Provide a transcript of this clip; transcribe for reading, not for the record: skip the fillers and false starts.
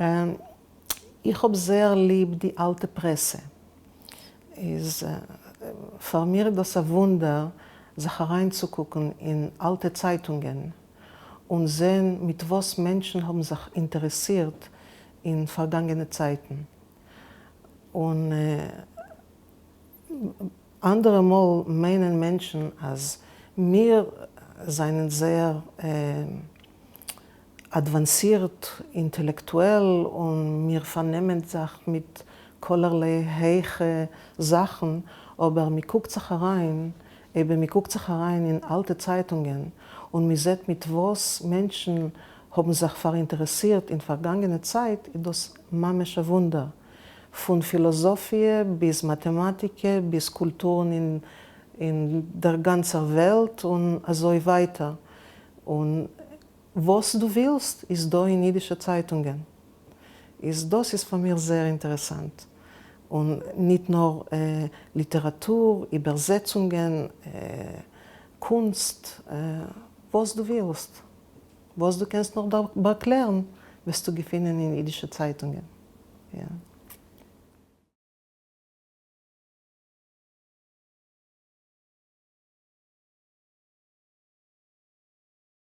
איך האב זייער ליב די אלטע פרעסע. איז פאר מיר דאס א וואונדער זיך אריינצוקוקן אין אלטע צייטונגען און זען מיט וואס מענטשן האבן זיך אינטערעסירט אין פארגאנגענע צייטן. און אנדערע מאל מיינען מענטשן אז מיר זענען זייער אדוואנסירט אינטעלעקטועל און מיר פארנעמען זיך מיט כלערליי הייכע זאכן, אבער מ'קוקט זיך אריין, אויב מ'קוקט זיך אריין אין אלטע צייטונגען און מ'זעט מיט וואס מענטשן האבן זיך פאראינטערעסירט אין פארגאנגענע צייט איז דאס ממש א וואונדער. פון פילאזאפיע ביז מאטעמאטיקע ביז קולטורן אין דער גאנצער וועלט און אזוי ווייטער. און וואס דו ווילסט איז דא אין אידישע צייטונגען. איז דאס איז פאר מיר זייער אינטערעסאנט. און ניט נאר ליטעראטור, איבערזעצונגען, קונסט, וואס דו ווילסט. וואס דו קענסט נאר ערקלערן וועסטו געפינען אין אידישע צייטונגען. יא.